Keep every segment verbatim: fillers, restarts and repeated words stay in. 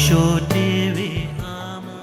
ཅོ་ཏེ་བེ་ཨ་མ།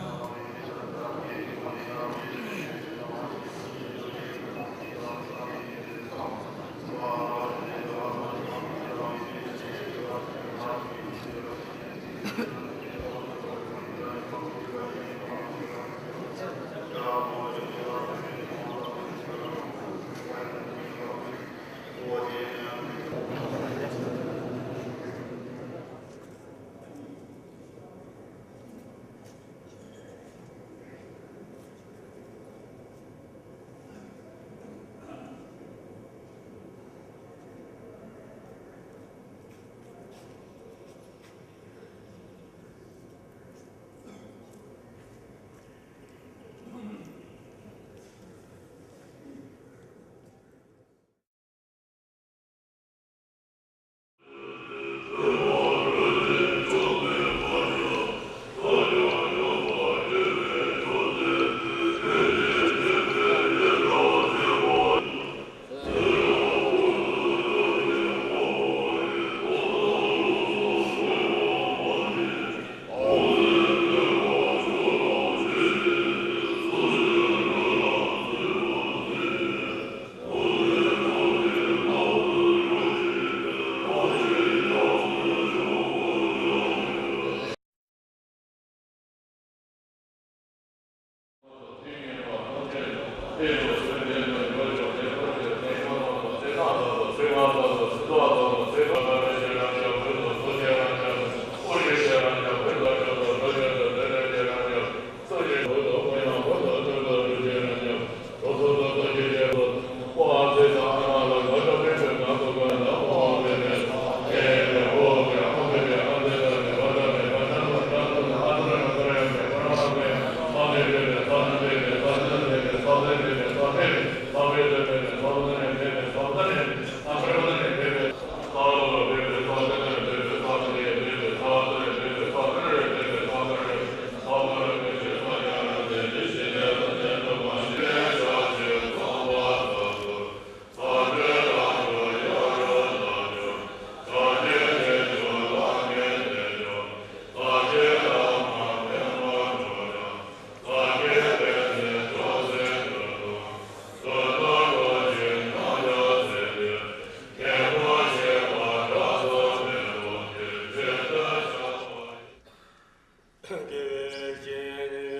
དགེ་བའི་བཤེས་གཉེན་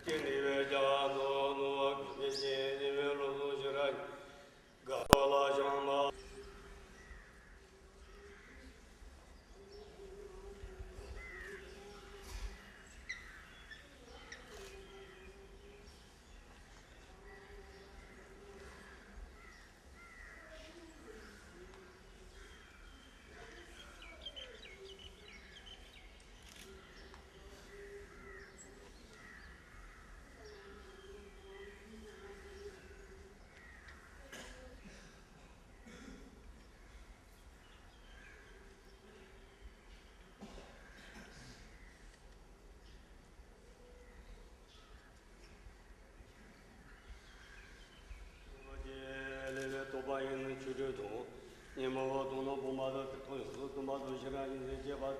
གྱི་ནུས་པའི་རྒྱ་མཚོ་ནོར་བུའི་བཤེས་གཉེན་བློ་བཟང་ཤེས་རབ་དགའ་བ་ལ་བྱང་མ། ལས་པའི་རྟོག་པ་ཡིན་ན་ཆོས་སྤྲོས་དང་། ཉོན་མོངས་པ་དང་ནི་སྤོང་བ་དང་། དེ་དང་ཡོངས་སུ་འདུན་པ་དང་། ཞི་རང་ཡིན་ཟེར་བྱེད་པ།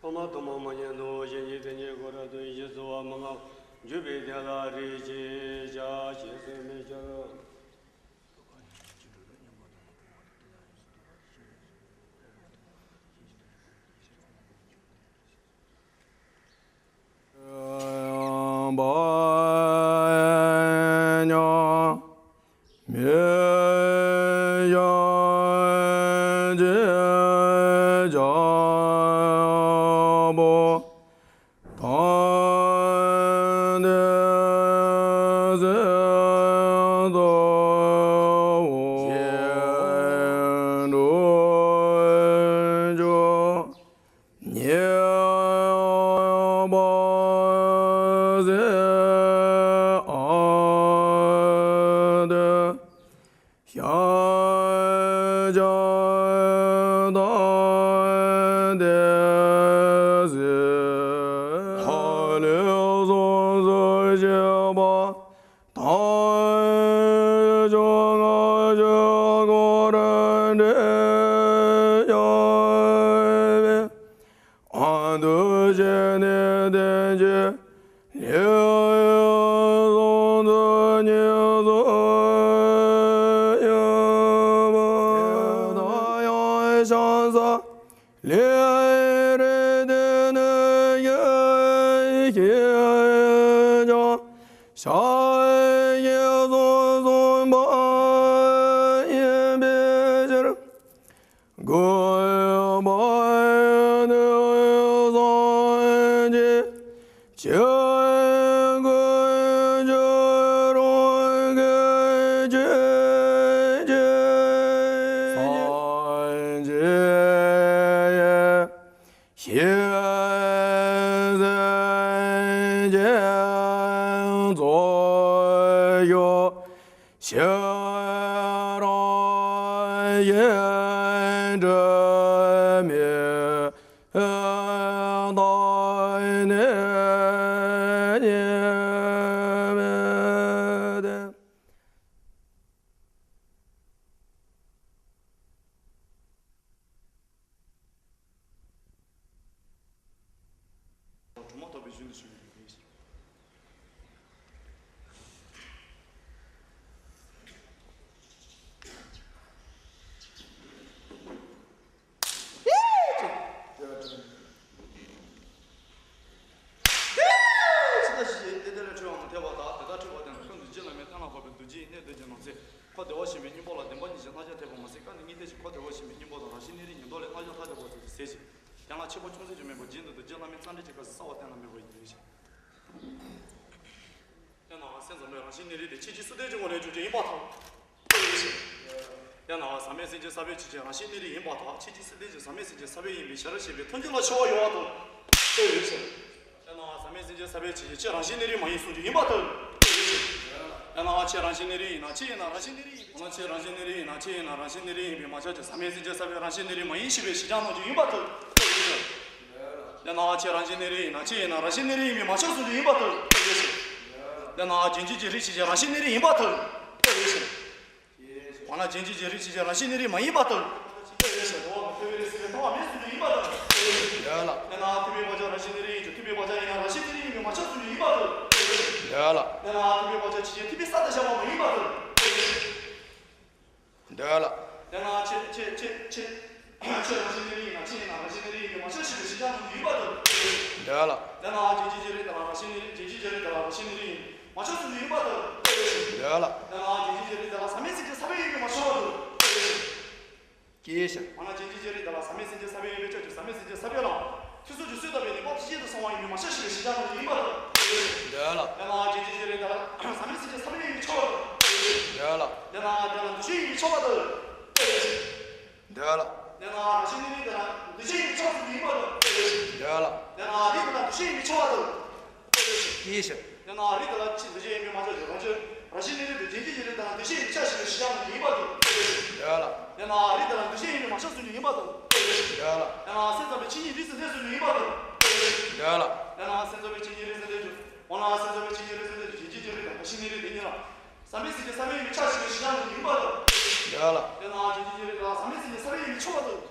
ཐོག་མ་ཐོག་མ་མ་ཉན་དུ་གཞན་གྱི་དོན་གཉེར་དགོས་རབ་ཏུ་ཡིད་ཆེས་གསོལ་བ་མི་མངའ། འཇུག་པའི་དོན་ལ་རིགས་ཀྱི་ཞག་ཞེས་སུ་མི་འགྱུར། ཞེས་ནི་བསྟན་བཅོས་ལས་གསུང་དུ་ཉེ་སོ་ཡོད་པ། ད་ཡང་ཤང་ས་ལས་རེ་ཏེ་ནི་ཡེ་ཤེས་ཀྱང་ཤཱཀྱའི་གསུང་གསུངས་པ་ཡིན་པའི་ཕྱིར། དགོས་པ་ནི་སངས་རྒྱས་ཆོས་ཀུན་ཕྱིར་རང་གི་ཆོས་ཀྱི་སངས་རྒྱས་ཡེ་ཤེས་སེམས་ཅན་ཚོགས་ཤོག་ཕྱིར་རང་གཞན་འདྲེས་མེད་བདག་ནི་ཉིད་མེད་དེ། སྒྲོལ་མ་ཐོབ་པའི་རྒྱུ་ནི་ཞུ་ཡི་ཡིན། ཇི་ལྟ་ཞིག་ཡིན་དེ་དེ་ལས་འཁྲུལ་བ་མ་ཐེབས་པ་དག་དེ་ལྟར་འཁྲུལ་བ་དེ་ནི་ཀུན་ཏུ་རྗེ་བླ་མའི་བསྟན་ལ་བབས་པའི་རྡོ་རྗེའི་གནས་བསྟན་གྱི་ནང་ཚན། འཁོར་བདེ་བར་གཤེགས་པའི་སྙིང་པོ་ལ་བདེན་པ་གཉིས་ཀྱི་རྣམ་གཞག་ཐེབས་པ་མ་ཟད་བཀའ་གདམས་ཉན་ཐོས་ཀྱི་འཁོར་བདེ་བར་གཤེགས་པའི་སྙིང་པོ་དང་རང་བཞིན་གནས་རིགས་ཉིས་ཐོག་ལས་རྣམ་གཞག་ཐ་དད་པ་ཚོ་ཞེས་ཟེར་ཞིང་། ཡང་ན་ཁྱད་པར་ཅུང་ཟད་ཀྱང་མེད་པར་རྗེས་ཟློས་དང་རྗེ་བླ་མའི་བསམ་འགྲེལ་གྱི་སྐབས་སུ་གསལ་བར་བསྟན་ལ་མོས་པ་ཡིན་ཞིང་། དེ་ནའང་སེམས་ཙམ་པའི་རང་བཞིན་གནས་རིགས་དེ་ཆོས་ཀྱི་གསལ་བཏབ་ཀྱི་ངོ་ལས་བྱུང་བ་ཡིན་པར་ཐལ། དེ་ནའང་ཟབ་མོའི་སེམས་ཅན་ས་པའི་ཆོས་ཅན་རང་བཞིན་གནས་རིགས་ཡིན་པར་ཐལ། ཆོས་ཀྱི་གསལ་བཏབ་ཀྱི་ཟབ་མོའི་སེམས་ཅན་ས་པའི་ཡིན་པའི་ཕྱིར་ཞེས་པའི་མཐུན་རྐྱེན་ལ་ཕྱོགས་ཡོད་པར་ཐལ། དེ་ཡོད་ཕྱིར། དེ་ནའང་ཟབ་མོའི་སེམས་ཅན་ས་པའི་ཆོས་ཅན་ཆོས་རང་བཞིན་གནས་རིགས་མ་ཡིན་གསུངས་རྒྱུ་ཡིན་པར་ཐལ། དེ་ཡོད་ཕྱིར། དེ་ནའང་ཆོས་རང་བཞིན་གནས་རིགས་ཡིན་ན་ཆོས་ཡིན་ན་རང་བཞིན་གནས་རིགས་ཡིན། འོ་ན་ཆོས་རང་བཞིན་གནས་རིགས་ཡིན་ན་ཆོས་ཡིན་ན་རང་བཞིན་གནས་རིགས་ཡིན་པས་མ་ཁྱབ་ཅིང་ཟབ་མོའི་སེམས་ཅན་ས་པའི་རང་བཞིན་གནས་རིགས་མ་ཡིན་ཞེས་པའི་ཕྱིར་ཀྱང་གནང་རྒྱུ་ཡིན་པར་ཐལ། དེ་ཡོད་ཕྱིར། དེ་ནའང་ཆོས་རང་བཞིན་གནས་རིགས་ཡིན་ན་ཆོས་ཡིན་ན་རང་བཞིན་གནས་རིགས་ཡིན་པས་མ་ཁྱབ་གསུངས་རྒྱུ་ཡིན་པར་ཐལ། དེ་ཡོད་ཕྱིར། དེ་ནའང་རྒྱུན་གཅིག་གི་རིགས་གཅིག་ཀྱང་རང་བཞིན་གནས་རིགས་ཡིན་པར་ཐལ། དེ་ཡོད་ཕྱིར། འོ་ན་རྒྱུན་གཅིག་གི་རིགས་གཅིག་ཀྱང་རང་བཞིན་གནས་རིགས་མ་ཡིན་པར་ཐལ། དེ་ཡོད་ཕྱིར། འགྲོ་བ་མི་འཕེལ་བའི་རིགས་སུ་མི་འཕེལ་བ་མེད་གསུངས་རྒྱུ་ཡིན་པར་ཐལ། དེ་ཡོད་ལ། དེ་ནའང་ཐུབ་པའི་བག་ཆགས་རང་བཞིན་གནས་རིགས་ཡིན་ཀྱང་ཐུབ་པའི་བག་ཆགས་ཡིན་ན་རང་བཞིན་གནས་རིགས་ཡིན་པས་མ་ཁྱབ་གསུངས་རྒྱུ་ཡིན་པར་ཐལ། དེ་ཡོད་ལ། དེ་ནའང་ཐུབ་པའི་བག་ཆགས་ཆོས་ཅན་ཐུབ་པའི་ས་དང་ཞག་མ་མ་ཡིན་པར་ཐལ། འདོད་ལ། དེ་ནའང་ཆོས་ཆོས་ཆོས་ཆོས་ཆོས་རང་བཞིན་གནས་རིགས་ཡིན་ན་ཆོས་ཡིན་ན་རང་བཞིན་གནས་རིགས་ཡིན་པས་མ་ཁྱབ་ཞེས་པའི་ཕྱིར་ཀྱང་གནང་རྒྱུ་ཡིན་པར་ཐལ། འདོད་ལ། དེ་ནའང་རྒྱུན་གཅིག་གི་རིགས་དེ་ལ་རང་བཞིན་གནས་རིགས་རྒྱུན་གཅིག་གི་རིགས་དེ་ལ་རང་བཞིན་གནས་རིགས་ཡིན་མ་ཁྱབ་གསུངས་རྒྱུ་ཡིན་པར་ཐལ། འདོད་ལ། དེ་ནའང་རྒྱུན་གཅིག་གི་རིགས་དེ་ལ་ཟབ་མོའི་སེམས་ཅན་ས་པའི་ཡིན་པས་མ་ཁྱབ་པར་ཐལ། ཀྱེ་ཞེས། འོ་ན་རྒྱུན་གཅིག་གི་རིགས་དེ་ལ་ཟབ་མོའི་སེམས་ཅན་ས་པའི་ཡིན་པས་ཁྱབ་ཀྱི་ཟབ་མོའི་སེམས་ཅན་ས་པའི་ལ། ཐོས་བསམ་གྱིས་གསོས་བཏབ་པའི་ནི་དཔག་ཏུ་མེད་དུ་གསང་བ་ཡིན་པས་མ་ཁྱབ་ཞེས་པའི་ཕྱིར་ཀྱང་གནང་རྒྱུ་ཡིན་པར་ཐལ། འདོད་ལ། དེ་ནའང་རྒྱུན་གཅིག་གི་རིགས་དེ་ལ་ཟབ་མོའི་སེམས་ཅན་ས་པའི་ཡིན་པས་ཁྱབ་པར་ཐལ། འདོད་ལ། དེ་ནའང་དེ་ལ་འདུ་བྱེད་ཡིན་པས་ཁྱབ་པར་ཐལ། འདོད་ལ། དེ་ནའང་རང་བཞིན་གནས་རིགས་དེ་ལ་འདུ་བྱེད་ཡིན་པས་ཁྱབ་པར་ཐལ་ཡིན་པར་ཐལ། འདོད་ལ། དེ་ནའང་རིགས་དེ་ལ་འདུ་བྱེད་ཡིན་པས་ཁྱབ་པར་ཐལ། ཀྱེ་ཞེས། དེ་ནའང་རིགས་དེ་ལ་ཆོས་འདུ་བྱེད་ཡིན་པས་མ་ཁྱབ་ཀྱི་རང་བྱུང་རང་བཞིན་གནས་རིགས་དེ་རྒྱུན་གཅིག་གི་རིགས་དང་འདུ་བྱེད་ཡིན་པས་ཁྱབ་ཞེས་པའི་ཕྱིར་ཀྱང་གནང་རྒྱུ་ཡིན་པར་ཐལ། འདོད་ལ། དེ་ནའང་རིགས་དེ་ལ་འདུ་བྱེད་ཡིན་པས་མ་ཁྱབ་གསུངས་རྒྱུ་ཡིན་པར་ཐལ། འདོད་ལ། དེ་ནའང་སེམས་ཙམ་པའི་ཆོས་ཉིད་རིགས་སུ་འདོད་གསུངས་རྒྱུ་ཡིན་པར་ཐལ། འདོད་ལ། དེ་ནའང་སེམས་ཙམ་པའི་ཆོས་ཉིད་རིགས་སུ་འདོད་ཀྱི། འོ་ན་སེམས་ཙམ་པའི་ཆོས་ཉིད་རིགས་སུ་འདོད་ཀྱི་རྒྱུན་གཅིག་གི་རིགས་དང་རང་བཞིན་གནས་རིགས་དེ་གཉིས་ལ། ཟབ་མོའི་སེམས་ཅན་ས་པའི་ཡིན་པས་ཁྱབ་ཞེས་པའི་ཕྱིར་ཀྱང་གནང་རྒྱུ་ཡིན་པར་ཐལ། འདོད་ལ། དེ་ནའང་རྒྱུན་གཅིག་གི་རིགས་དེ་ལ་ཟབ་མོའི་སེམས་ཅན་ས་པའི་ཡིན་པས་ཁྱབ་པར་ཐལ།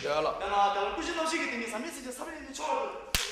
འདོད་ལ། དེ་ནའང་དེ་ལ་ཀུན་གཞི་རྣམ་ཤེས་ཀྱི་སྟེང་ནས་ཟབ་མོའི་སེམས་ཅན་ས་པའི་ཡིན་པས་ཁྱབ་པར་ཐལ།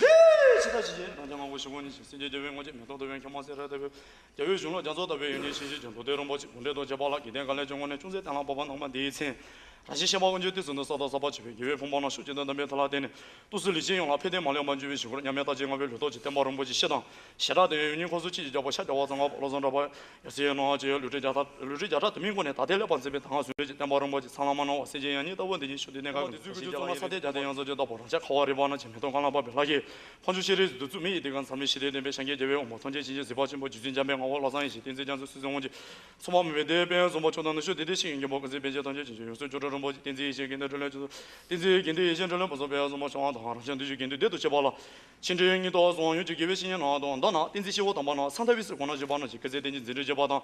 དེ་ཇི་ལྟ་ཞིག་ཡིན་རང་རྒྱལ་ངང་པོ་ཞི་ཁོང་ཉིད་ཀྱི་སེམས་ཅན་རྒྱལ་བའི་དངོས་རྗེས་མེ་ཏོག་བདོ་བའི་ཁྱེད་མ་སེ་ར་ལྟ་བུའི། རྒྱལ་བའི་གཞུང་ལུགས་རྒྱ་མཚོ་ལྟ་བུའི་ཡོན་ཏན་ཞིང་གཤེགས་ཀྱི་མདོ་སྡེ་རིན་པོ་ཆེ་གུང་ཁྲན་ཏང་བྱེད་པ་ལ་དགེ་ལྡན་དཀའ་ལས་བཅོ་ལྔ་ནས་ཅུང་ཟད་བསྟན་ལ་བབས་པ་གནང་བ་འདིའི་མཚན། རང་བཞིན་གཤེགས་པ་དབང་ཕྱུག་དུས་གསུམ་དུ་ས་དང་ས་པ་ཆོས་པའི་དགེ་བའི་ཕུང་པོ་རྣམས་ཕྱོགས་གཅིག་ཏུ་བསྡམས་པའི་ཐབས་ལ་བརྟེན་ནས་ཏུ་སུ་ལི་ཆིན་ཡོངས་ལ་ཕན་བདེ་མ་ལུས་པ་འབྱུང་བའི་གཞུག་གུར་མཉམ་མེད་རྟག་ཆེན་ལྔ་པའི་ལུས་ཐོག་གི་བསྟན་པ་རིན་པོ་ཆེ་བཞི་དང་། ཞེ་དྲག་དོན་ཡོད་ཡུལ་གཉིས་འཁོར་སོགས་གཅིག་གི་རྒྱལ་པོ་ཤཱཀྱ་བ་ཚང་དབང་པོ་བློ་བཟང་གྲགས་པ་ཡབ་སྲས་ནོར་བ་བཅས་ལུས་སྲོག་བརྒྱ་ཕྲག་ལུས་སྲོག་བརྒྱ་ཕྲག་དུ་མའི་སྒོ་ནས་ད་ལྟའི་ཀླད་པ་འཛིན་པའི་ད་སྔ་བཟུང་བྱས་ཀྱི་བསྟན་པ་རིན་པོ་ཆེ་ཚང་ལ་མ་གནང་བ་སེམས་ཅན་ཡང་སྙིང་ལྟ་བུ་འདི་ཉིད་ཤུགས་ལྡན་གནས་སྐབས་ཀྱི་ས་གཞི་རྒྱ་ལ་ཡིན་པའི་ས་མཐའི་རྒྱ་དེ་ཡང་རྫོགས་ཀྱི་བདག་པོ་རང་ཅག་ཁ་བ་རི་པ་ན་ཅིག་མེ་ཏོག་ཀ་ལ་པ་བེ་ལ་ཡི་ཕག་མཆོག་ཤེས་རིག་གདུག་རྩུབ་མི་ཡི་སྡེ་ཁག་མཚམས་མེད་ཞི་བདེའི་བདེན་པའི་སངས་རྒྱས་རྒྱལ་བའི་དབང་པོ་ཐམས་ཅད་བྱིན་གྱིས་གཟིགས་པ་ཆེན་པོ་རྗེ་བཙུན་འཇམ་དཔལ་ངག་དབང་བློ་བཟང་ཡེ་ཤེས་བསྟན་འཛིན་རྒྱ་མཚོ་སྲིད་གསུམ་དབང་ཕྱུག་མཚུངས་པ་མེད་པའི་དེད་དཔོན་གསུམ་པོ་མཆོག་དང་ནུ་ཞོ་དེ་དེ་ཤེས་ཡོན་མགོན་པོ་ཀུན་གཟིགས་པཎ་ཆེན་ཐམས་ཅད་བྱིན་གྱིས་ཡོངས་སུ་སྐྱོང་གྲུབ་རིན་པོ་ཆེ་བསྟན་འཛིན་ཡེ་ཤེས་དགེ་འདུན་འཕྲིན་ལས་ཆོས་སོ་བསྟན་འཛིན་ཡེ་ཤེས་དགེ་འདུན་དགེ་འདུན་སྡེ་དུ་བྱེད་པ་དང་རང་བྱུང་འདུས་ཀྱི་དགེ་འདུན་སྡེ་དུ་བྱེད་པ་ལ། ཆེ་འབྲིང་གཉིས་ཐོག་གསུམ་ཡུམ་གྱི་དགེ་བའི་བཤེས་གཉེན་རྣམས་དང་མདོར་ན་བསྟན་འཛིན་ཤེར་པོ་དམ་པ་རྣམས་ས་མཐའ་དབུས་སུ་གོ་ན་བཞུགས་པ་རྣམས་ཀྱི་སྐུ་ཚེ་བརྟན་ཅིང་འཛིན་གྲོལ་བྱེད་པ་དང་།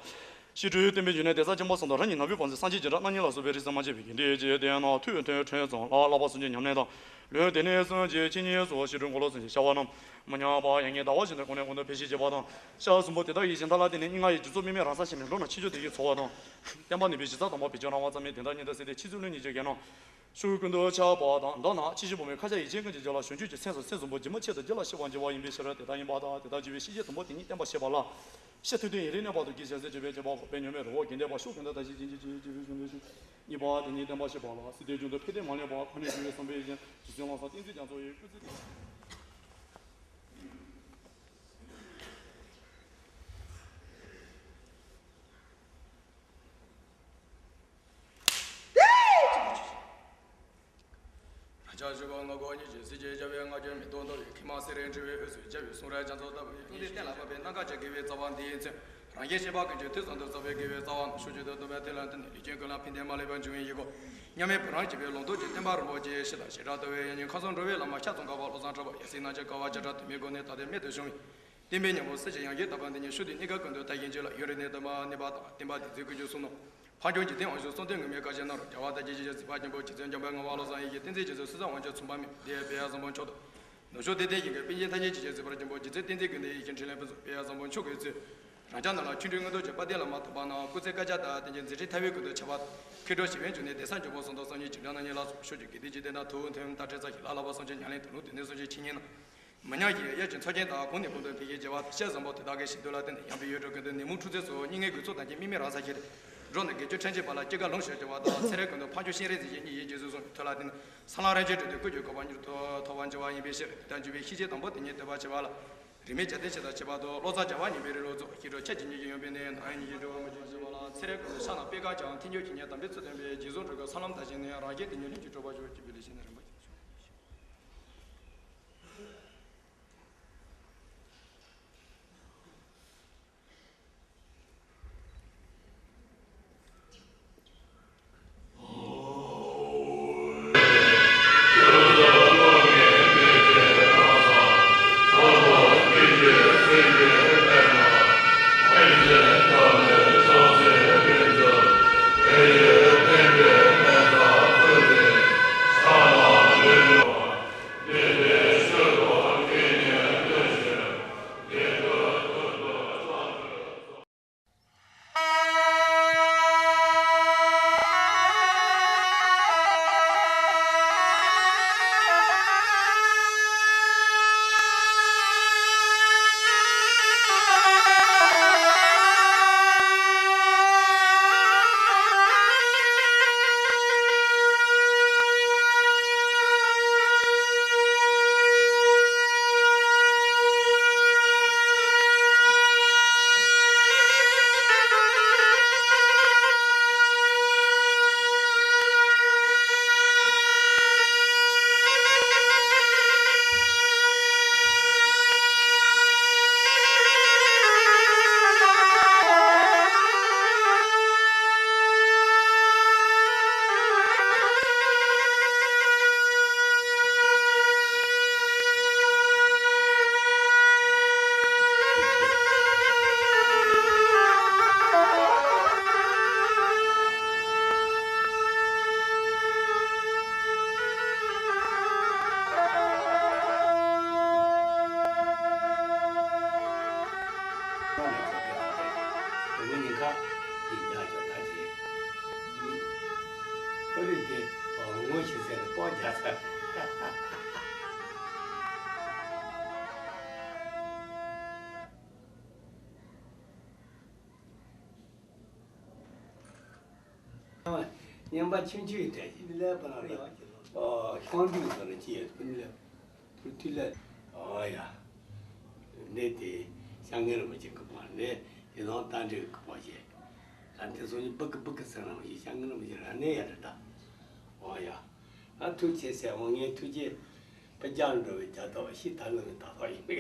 ཤིས་བརྗོད་བསྟན་པའི་འབྱུང་གནས་གདན་ས་ཆེན་པོ་གསུམ་དུ་རང་ཉིད་ནང་པའི་དཔང་ཚད་སངས་རྒྱས་བྱེ་བྲག་རྣམ་གཉིས་ལ་སོགས་པའི་རིགས་སུ་མ་ཆད་པའི་དགེ་འདུན་ཡོད་ཅེས་དེ་ཡང་ན་ཐུགས་མཐུན་ཁྲོས་ཙམ་ལ་བསླབ་པ་སྲུང་སྐྱོང་ཉམས་ལེན་དང་ ལུས་དེ་ནས་བསྲུང་བྱས་ཕྱི་ཉིན་སོགས་ཞི་ཁྲོའི་འཁོར་ལོ་གསུངས་ཤིང་བྱ་བ་རྣམས་མི་ཉམས་པ་ཡང་སྙིང་ཟླ་བ་བཞིན་དུ་གོང་ནས་གོང་དུ་འཕེལ་ཞིང་རྒྱས་པ་དང་། ཞག་གསུམ་པོ་དེ་དག་གི་ཞིང་མཐའ་ལ་བརྟེན་ནས་སྙིགས་ལྔ་ཡི་རྒྱུ་ཚོགས་དམིགས་མེད་རང་སར་ཞི་ནས་འགྲོ་རྣམས་ཕྱིན་ཆད་བདེ་སྐྱིད་འཚོ་བ་དང་། བསྟན་པ་ནུས་པའི་གཞི་རྩ་དམ་པ་བེད་སྤྱོད་རང་དབང་རྩ་མེད་བདེན་མཐའ་གཉིས་ལྡན་ཟེར་ཏེ་ཕྱི་ཚུལ་ལུགས་གཉིས་ཀྱི་དགེ་སྣང་ཕྱོགས་ཀུན་ཏུ་ཁྱབ་པ་དང་། མདོར་ན་ཕྱི་བཞིན་ཕོ་མོའི་ཁ་ཆག་ཡིད་ཅན་ཀུན་གྱི་རྒྱུད་ལ་གཞོམ་བཅུག་གི་སེམས་སུ་སེམས་གསུམ་པོ་སྒྱུ་མ་ཆེད་དུ་རྒྱུད་ལ་སྐྱེ་བར་འགྱུར་བ་ཡིན་པའི་ཕྱིར། དེ་ལྟར་ཡིན་པ་དང་དེ་ལྟར་འགྱུར་བའི་ཤེས་བྱེད་དང་པོ་དེ་ཉིད་བསྟན་པ་ཞེས་པ་ལ། ཤེས་ཐུབ་བསྟན་ཡུན་རིང་གནས་པ་དང་། རྒྱུད་གཞན་སེལ་བྱེད་པའི་བྱེད་པ་པོ་པའི་ཉོན་མོངས་རི་བོ་དགེ་ལྡན་པ་ཕྱོགས་ཀུན་ཏུ་དར་ཞིང་རྒྱས་བརྟན་ཅིང་ཆེ་བའི་ཕྱིར་ཞེས་གསུངས་པའི་ཕྱིར། གཉིས་པ་དེ་ཉིད་བསྟན་པ་ཞེས་པ་ལ། སྲིད་དོན་རྒྱུན་དུ་ཕན་བདེ་མ་ལུས་པ་ཕ་ནས་བྱུང་བའི་བསམ་པའི་ཡུལ་ཅན་རྗེ་བཙུན་བློ་བཟང་བསྟན་འཛིན་རྒྱ་མཚོ་ཡི་སྐུ་ཚེ་དེ། རང་ཅག་བཞུགས་པ་སྔ་དགོང་གཉིས་ཀྱི་སྲིད་ཀྱི་རྒྱལ་བའི་ང་རྒྱལ་མེ་ཏོག་འདོ་བའི་ཁྱི་མ་སེ་རའི་འབྲི་བའི་དབུས་སུ་རྒྱལ་བའི་གསུང་རབ་རྒྱ་མཚོ་ལྟ་བུའི་ཀླུ་ལྡིང་གཏན་ལ་ཕབ་པའི་རྣམ་དཀར་གྱི་དགེ་བའི་རྩ་བ་འདི་ཡི་མཚོན། རང་གཞན་གཤེགས་པ་ཀུན་གྱི་དུས་གསུམ་དུ་རྩ་བའི་དགེ་བའི་རྩ་བ་རྣམས་ཕྱོགས་བཅུ་དུ་སྟོན་པའི་མཐུ་ལ་བརྟེན་ནས་ལུས་ཅན་ཀུན་ལ་ཕན་བདེ་མ་ལུས་པར་འབྱུང་བའི་ཡིད་ཀྱི་མཉམ་མེད་བུ་རམ་བྱེད་པའི་ལོངས་སྟོབས་ཀྱི་བསྟན་པ་རིན་པོ་ཆེའི་གཞི་དང་བྱེ་བྲག་ལྟ་བུའི་དབྱིག་གཉེན་མཁའ་ཟུང་འགྲོ་བའི་བླ་མ་ཤར་ཙོང་ཁ་པ་བློ་བཟང་གྲགས་པ་ཡབ་སྲས་རྣམས་ཀྱི་དཀའ་བ་བརྒྱ་ཕྲག་དུ་མའི་སྒོ་ནས་དག་ཐེར་རྨད་དུ་བྱུང་བའི་བསྟན་པའི་ཉམས་པ་གསལ་བྱེད་ཡང་སྒོས་དག་པ་འདི་ཉིད་ཕྱོགས་དུས་གནས་སྐབས་ཀུན་ཏུ་དར་ཞིང་རྒྱས་ལ། ཡུན་རིང་གནས་ཐུབ་པར་གནས་པ་དང་། བསྟན་པ་འདི་ཚེ་ཀུན་གྱི་བསོད་ནམས་འཕགས་མཆོག་འཇིག་རྟེན་དབང་ཕྱུག་གསུམ་ལྡན་ངུར་སྨྲིག་དཀར་ཆེན་རྣམས་རོལ། རྒྱལ་བ་དར་རྒྱས་ཞེས་བྱ་སྲིད་པ་ཆེན་པོ་རྗེ་བཙུན་འཇམ་དཔལ་ངག་དབང་བློ་བཟང་ཡེ་ཤེས་བསྟན་འཛིན་རྒྱ་མཚོའི་གསུང་རྩ་དབང་ཕྱུག་མཚུངས་པ་མེད་པ་དེ་ཡང་དཔལ་བཟང་པོ་མཆོག་དང་། ནུབ་ཕྱོགས་བདེ་ལྡན་ཞིང་གི་པཎ་ཆེན་ཐམས་ཅད་ཀྱི་རྗེ་བཙུན་པར་སྐྱོང་པོ་རྗེ་བཙུན་བསྟན་འཛིན་ཀུན་ལྡན་ཡེ་ཤེས་འཕྲིན་ལས་ཕུན་ཚོགས་དཔལ་བཟང་པོ་མཆོག་གིས་གཙོས། རང་ཅག་རྣམས་ལ་ཆོ་འཕྲུལ་མངོན་རྟོགས་ཀྱི་དཔལ་ལྡན་བླ་མ་དམ་པ་རྣམས་སྐུ་ཚེ་བསྐལ་བརྒྱར་དང་བརྟན་ཅིང་མཛད་འཕྲིན་མཐའ་དབུས་ཀུན་ཏུ་ཁྱབ་པ་དང་། མཁའ་འགྲོ་ཞི་བའི་འབྱུང་གནས་བདེ་གསལ་འབྱུང་པོ་ཟུང་དུ་གསུམ་གྱི་འཇིགས་བྲལ་རྣམ་གཉིས་ལ་སོགས་ཕྱོགས་བཅུའི་དགེ་འདུན་འཇིག་རྟེན་དང་ཐུབ་དབང་ཐོན་མི་དང་སྤྲེལ་ཚར་ཞི་ལྷག་བླ་བབས་གསུམ་གྱི་ཉམས་ལེན་དུ་ལུང་སྡེ་སྣོད་གསུམ་གྱི་འཆད་ཉན་རྣམས། མི་ཉམས་ཀྱི་དབྱར་གྱི་མཚོ་རྒྱན་དང་། གོང་ནས་གོང་དུ་འཕེལ་ཞིང་རྒྱས་པ་དང་། ཞལ་བཟང་པོ་དེ་དག་གི་བཞེད་དོན་ལ་བརྟེན་ནས་ཡང་པའི་ཡུལ་གྲུ་ཀུན་ཏུ་ནད་མུག་འཁྲུག་རྩོད་སོགས་སྙིགས་མའི་རྒུད་ཚོགས་ཐམས་ཅད་དམིགས་མེད་རང་སར་ཞི་སྟེ། འགྲོ་རྣམས་དགེ་སྦྱོར་ཕྲན་བཅས་པ་ལ་སྐྱེ་རྒ་ལངས་ཤིང་སྐྱོ་བ་དང་། ཚེ་རབས་ཀུན་ཏུ་ཕ་མཆོག་སྤྱན་རས་གཟིགས་ཀྱི་མཉམ་མེད་རྗེས་སུ་བཟུང་བའི་མཐུ་ལ་བརྟེན་ནས་སྲང་ལམ་རིམ་གྱིས་བགྲོད་དེ་སྐུ་གྱོད་གོ་འཕང་མྱུར་ཐོབ་ཐོབ་པར་འགྱུར་བ་ཡིན་པའི་ཕྱིར། དེ་ལྟར་འགྱུར་བའི་ཤེས་བྱེད་དང་པོ་དེ་ཉིད་བསྟོད་པར་བྱ་བ་ལ། རིས་མེད་རྒྱལ་བསྟན་ཞེས་དང་བྱེད་པ་དང་། བློ་བཟང་རྒྱལ་བ་མཉམ་པའི་རིགས་ལ་སྩོལ། ཞི་ཁྲོ་ཁྱབ་བྱེད་སྙན་ཞིང་ཡོན་པོའི་གནས། ནམ་ཡང་སྙན་ཞིང་བྲི་བར་མི་འགྱུར་ཞེས་པ་ལ། ཚེ་རབས་ཀུན་ཏུ་ཕྱག་ན་པད་དཀར་འཆང་། ཐེག་མཆོག་གི་ཉམས་དམ་པའི་ཚུལ་སྟོན་པའི། རྗེས་བཟུང་སྤྲུལ་སྐུ་ས་ལམ་དང་བཞིན་ནས། རང་རྒྱལ་དེ་ཉིད་ལྷུན་གྱིས་གྲུབ་པར་ཤོག་ཅེས་འབུལ་ལེགས་ཞེས་ནས་རིམ་པ་བཞིན་ཞུ། ངོ་ཉིན་ཁ་ཡིན་ཡག་ཅོག་ད་ཅི། ཁོ་རེ་དེ་ངོ་ཤེས་ཟེར་ཏོག་རྒྱག་ཚར། ཉན་པ་ཆུང་ཆུང་ཡིན་དེ་ཡིན་ལས་པ་ལ་ལ་ཨོ་ཤོང་འདུས་ཟེར་ན་ཅི་ཡོད་ཀུན་ལས་ཐུར་ཐུར་ལས་ཨོ་ཡ། འདི་དེ་ཤ་ངེ་ར་མ་ཅིག་གི་པ་ལས་དེ་ནང་ལྟ་འདྲེ་གི་པ་ཞེས་ད་དེ་སོང་ནི་སྦུག་གི་སྦུག་གི་ཟེར་ན་མ་ཞེས་ཤ་ངེ་ར་མ་ཅིག་ར་ནས་ཡ་རེད་ད། ཨོ་ཡ། ང་ཐུགས་རྗེ་ཆེ་ཟེར་འོང་ངས་ཐུགས་རྗེ་པ་རྒྱ་འགྲོ་བའི་རྒྱ་ཐོག་ཤི་ད་ལོ་བའི་ད་ཐོག་ཡིན་པས་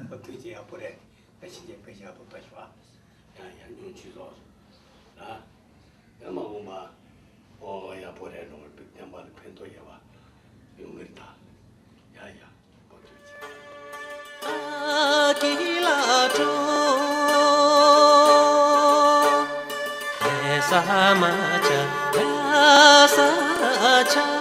ཨོ་ཐུགས་རྗེ་ཡག་པོ་རེད། ད་ཕྱིན་ཆད་དཔེ་ཞབས་པ་ཕ་ཞུ་བ། ཡང་ཡང་ཉུང་ཆུ་ལོག་ལ། ཡང་མ་འོངས་པ། ཨོ་ཡག་པོ་རེད་འགྲོ་བའི་བསྟན་པ་ལ་ཕན་ཐོགས་ཡོད་པ། ཡོང་གི་རེད་ད། ཡ་ཡ། པོ་ཐུགས་རྗེ་ཆེ།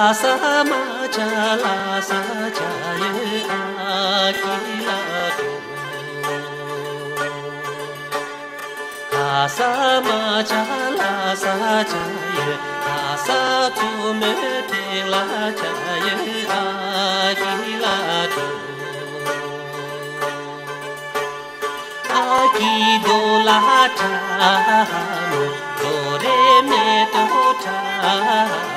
ལྷ་ས་མ་ཇ་ལྷ་ས་ཇ་ཡོད་ཨ་ཁི་ལ་འགྲོ། ལྷ་ས་མ་ཇ་ལྷ་ས་ཇ་ཡོད། ལྷ་ས་མཚོ་མོའི་སྟེང་ལ་ཇ་ཡོད་ཨ་ཁི་ལ་འགྲོ། ཨ་ཁི་རྡོ་ལ་ཁྲ་མོ་རྡོ་རེ་མེ་ཏོག་ཁྲ།